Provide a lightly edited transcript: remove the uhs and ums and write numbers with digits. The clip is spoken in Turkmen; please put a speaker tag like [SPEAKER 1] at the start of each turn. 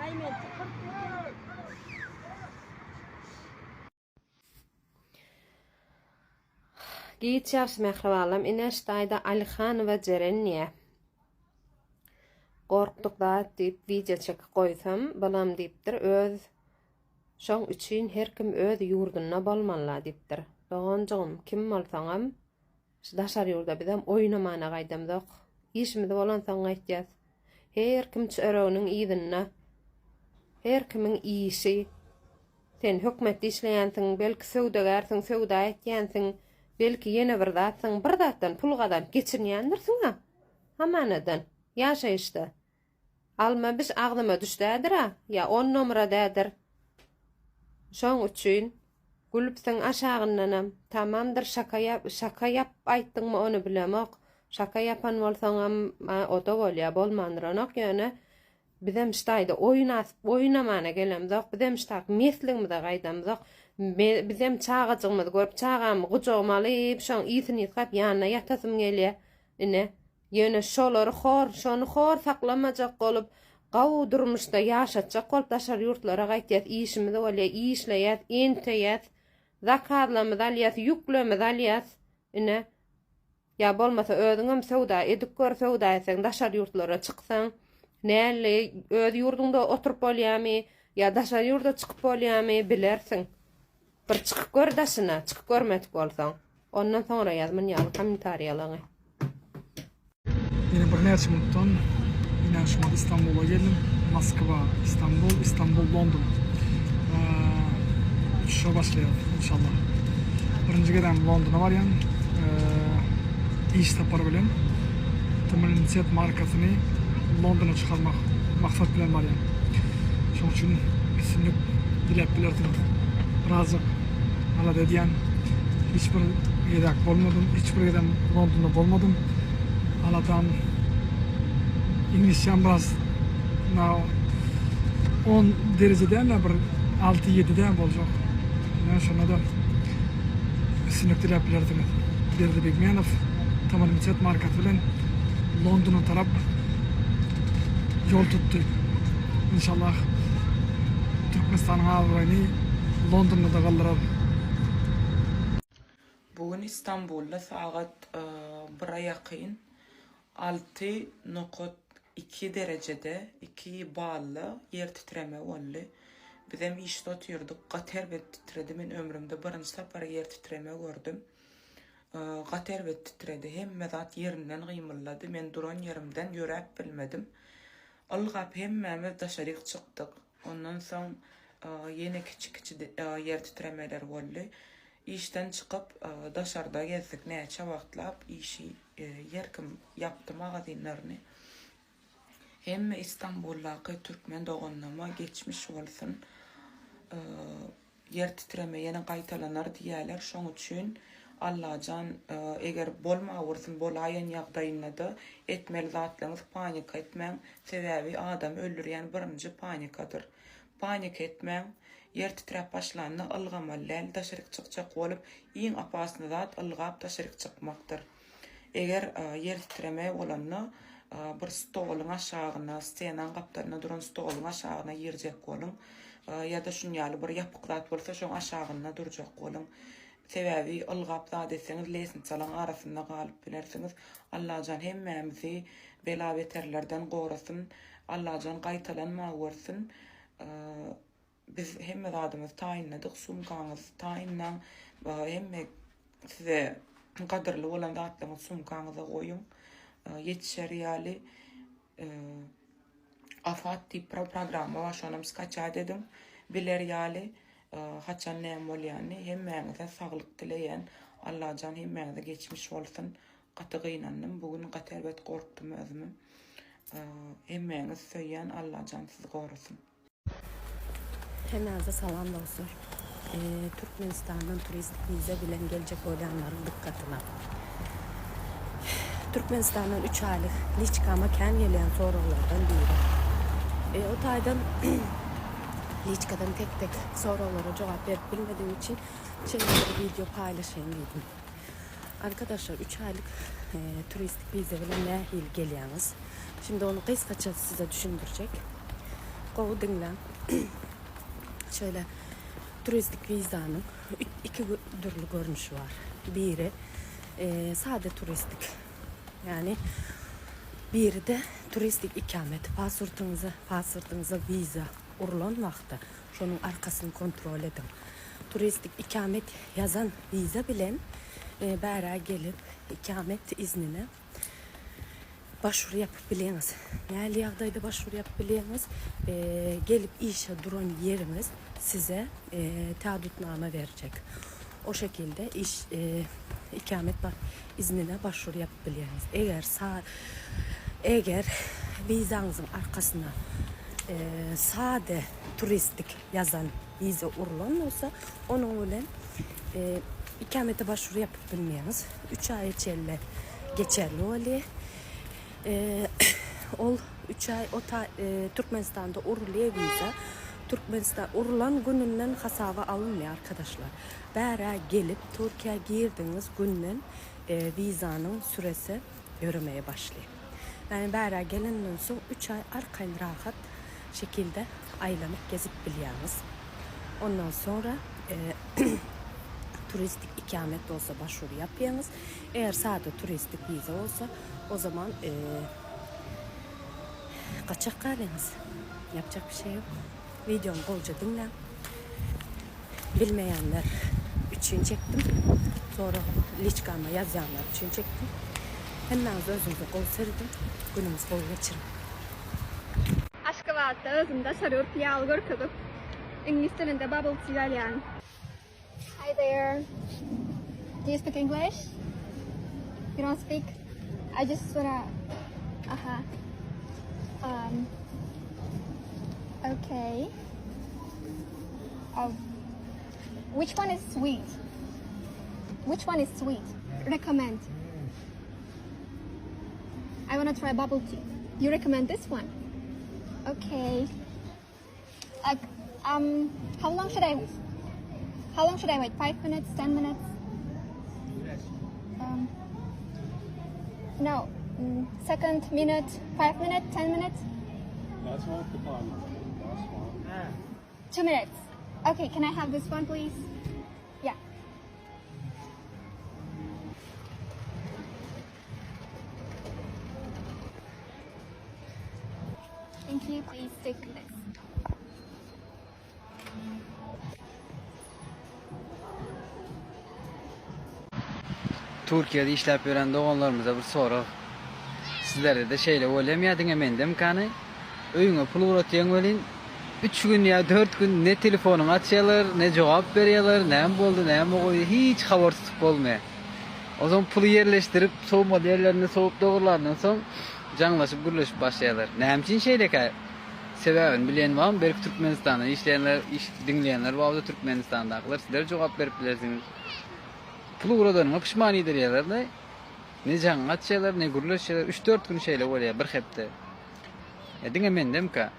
[SPEAKER 1] Aý men typyp
[SPEAKER 2] Giç ýagşy mähribanlam ine ştaýda Alyhanowa Jeren diýä. Gorkduk zat diýip wideo çekip goýsam balam diýipdir öz şoň üçin her kim öz ýurdunda bolmalyla diýipdir. Doganjygym kim bolsaňam Şu daşary ýurda bizem oýnamana gaýdamzok. Işimiz bolansoň gaýtýas. Her kim çöreginiň yzynda. Her kimiň işi. Sen hökümetde işleýänsiň, belki söwdagärsiň, söwda etýänsiň, belki ýene bir zatsyň, bir zatdan pul gazanyp geçinýändirsiň-a. Hamanadan. Ýaşaýyşda. Alma biş agzyma düşdädir-a, ýa on nomra dädir. Şoň üçin gülüpsiň aşagyndanam. Tamamdyr şaka ýap şaka ýap aýtdyňmy ony bilemok. Şaka ýapan bolsaňam o-da bolýa bolmandyranok ýöne bizem ştaýda oýun asyp oýnamana gelemzok bizem ştak mesligimize gaýdamzok. Bizem çagajygymyzy görüp çagamy gujagyma alyp şoň ysyn ysgap ýanyna ýatasym gelýä. Ine Ýöne şolary hor, şony hor saklamajak bolup, gawy durmuşda ýaşatjak bolup daşary ýurtlara gaýtýas, işimiz bolýa, işleýäs, enteýäs, zakazlarymyzy alýas, ýüklerimizi alýas, ine. Ýa bolmasa özüňem söwda edip gör, söwda etseň daşary ýurtlara çyksaň, näli öz ýurduňda oturyp bolýamy, ýa daşary ýurda çykyp bolýamy, bilersiň. Bir çykyp gör daşyna, çykyp görmedik bolsaň. Ondan soňra ýaz mun ýaly kommentariýalaňy.
[SPEAKER 3] Ýene birnäçe minutdan ine şumat Istanbula geldim. Moskwa, Istanbul, Istanbul, London. Uçuşa başlaýarys inşallah. Birinji gezegim Londona barýan. Iş sapary bilen Tmrnset markasyny Londona çykarmak maksat bilen barýan. Şonuň üçin üstünlik diläp bilersiňiz. Birazjyk alada edýän. Hiç bir gezek bolmadym, hiç bir gezem Londonda bolmadym. Aladam iňlisçäm biraz na 10 dereje däl-de bir 6-7 däl boljak. Ýöne şonda-da üstünlik diläp bilersiňiz. Berdi Begmenow Tamalimitet markasy bilen Londona tarap ýol tutdy. Inşallah Türkmenistanyň abraýyny Londonda-da galdyrar.
[SPEAKER 4] Bu gün Istanbulda sagat bire ýakyn 6.2 derejede, 2 bally ýer titreme boldy. Bizem işde otyrdyk, gaty erbet titredi. Men ömrümde birinji sapar ýer titreme gördüm. Gaty erbet titredi. Hemme zat ýerinden gymyldady. Men duran ýerimden ýöräp bilmedim. Ylgap hemmämiz daşaryk çykdyk. Ondan soň ýene kiçi-kiçi ýer titremeler boldy. Işden çykyp, daşarda gezdik näçe wagtlap. Işi her kim ýapdy magazinlerini. Hemme Istanbuldaky türkmen doganlama geçmiş bolsun. Ýer titreme ýene gaýtalanar diýýäler şoň üçin Allajan eger bolmawursun bolaýan ýagdaýyndada etmeli zatlaryňyz panika etmäň sebäbi adamy öldürýän birinji panikadyr panika etmäň ýer titräp başlanda ylgamaly däl daşaryk çykjak bolup iň opasny zat ylgap daşaryk çykmakdyr. Eger ýer titreme bolanda bir stoluň aşagyna, stenaň gapdalynda duran stoluň aşagyna girjek boluň. Ýa-da şuny ýaly bir ýapyk zat bolsa, şoň aşagynda durjak boluň. Sebäbi ylgap zat etseňiz lesnitsalaň arasynda galyp bilersiňiz. Allajan hemmämizi bela-beterlerden gorasyn. Allajan gaýtalanma görsün. Biz hemme zadymyzy taýynladyk, sumkaňyzy taýynlaň, hemme size gadyrly bolan zatlaryňyzy sumkaňyza goýuň, ýetişer ýaly. Afat diýip bir programma bar, şonam skaçat ediň, biler ýaly haçan näme bolýanyny. Hemmäňize saglyk dileýän. Allajan hemmäňize geçmiş bolsun. Gaty gynandym, bu gün gaty erbet gorkdum özümem. Hemmäňizi söýýän, Allajan sizi gorasyn.
[SPEAKER 5] Hemmäňize salam dostlar. Türkmenistandan turistik wiza bilen geljek bolýanlaryň dykgatyna. Türkmenistandan 3 aýlyk liçkama kän gelýän soraglardan biri. E, o taýdan liçkadan tek-tek soraglara jogap berip bilmedigim üçin şeýle bir wideo paýlaşaýyn diýdim. Arkadaşlar 3 aýlyk e, turistik wiza bilen nähili gelýäňiz? Şimdi ony gysgaça size düşündirjek. Gowy diňläň. Şeýle turistik wizanyň iki dürli görnüşi bar. Biri sada turistik. Ýagny biri-de turistik ikamet. Pasportyňyza, pasportyňyza wiza urlan wagtda şonuň arkasyny kontrol ediň. Turistik ikamet ýazan wiza bilen bärä gelip ikamet iznine başwuru ýapyp bilýäňiz. Nähili ýagdaýda başwuru ýapyp bilýäňiz? Gelip işe duran ýeriňiz size taadutnama berjek. O şekilde iş ikamet iznine başwuru ýapyp bilýäňiz. Eger eger wizaňyzyň arkasyna sade turistik ýazan wiza urlan bolsa, onuň bilen ikamete başwuru ýapyp bilmeýäňiz. Üç aýa çenli geçerli bolýar. Ol üç aý o Türkmenistanda urulýar wiza. Türkmenistan urulan gününden hasaba alynmaýar arkadaşlar. Bärä gelip Türkiýä girdiňiz günden wizanyň süresi ýöremeye başlaýar. Ýagny bärä gelenden soň üç aý arkaýyn rahat şekilde aýlanyp gezip bilýäňiz. Ondan soňra turistik ikamet bolsa başwuru ýapýaňyz. Eger sada turistik wiza bolsa, o zaman gaçak galýaňyz. Ýapjak bir şey ýok. Wideony gowja diňläň. Bilmeýänler üçin çekdim. Sorag liçkama ýazýanlar üçin çekdim. Hemmäňiz özüňize gowy serediň. Günüňizi gowy geçiriň.
[SPEAKER 1] Aşgabatda özümi daşary ýurtly ýaly görkezip, iňlis dilinde bubble tea alýan. Hi there. Do you speak English? You don't speak? I just wanna Aha. Um Okay. Um, which one is sweet? Which one is sweet? Recommend. I wanna try bubble tea. You recommend this one? Okay. Like, um, how long should I? How long should I wait? 5 minutes? 10 minutes? Um, no. Mm, second minute, 5 minutes, 10 minutes?
[SPEAKER 6] That's one the That's one.
[SPEAKER 1] 2 minutes. Okay, can I have this one, please? Yeah. Thank you. Please take this.
[SPEAKER 7] Türkiýede işläp ýören doganlarymyza bir sorag. Sizlerde-de şeýle bolýamy ýa diňe mendemikany? Öýüňe pul ugratýaň welin, üç gün ýa dört gün ne telefonyňy açýarlar, ne jogap berýärler, näme boldy, näme goýdy hiç habar tutup bolmaýar. Onsoň puly ýerleşdirip, sowmaly ýerlerinde sowup dogrulandan soň jaňlaşyp gürleşip başlaýarlar. Näme üçin şeýlekä? Sebäbini bilýän barmy? Belki Türkmenistanda işleýänler, iş diňleýänler bardyr Türkmenistandakylar sizler jogap berip bilersiňiz. Pul ugradanyňa pişman iýdirýärler-de. Ne jaňyňy açýarlar, ne gürleşýärler. Üç-dört gün şeýle bolýar, bir hepde. Ýa diňe mendemika?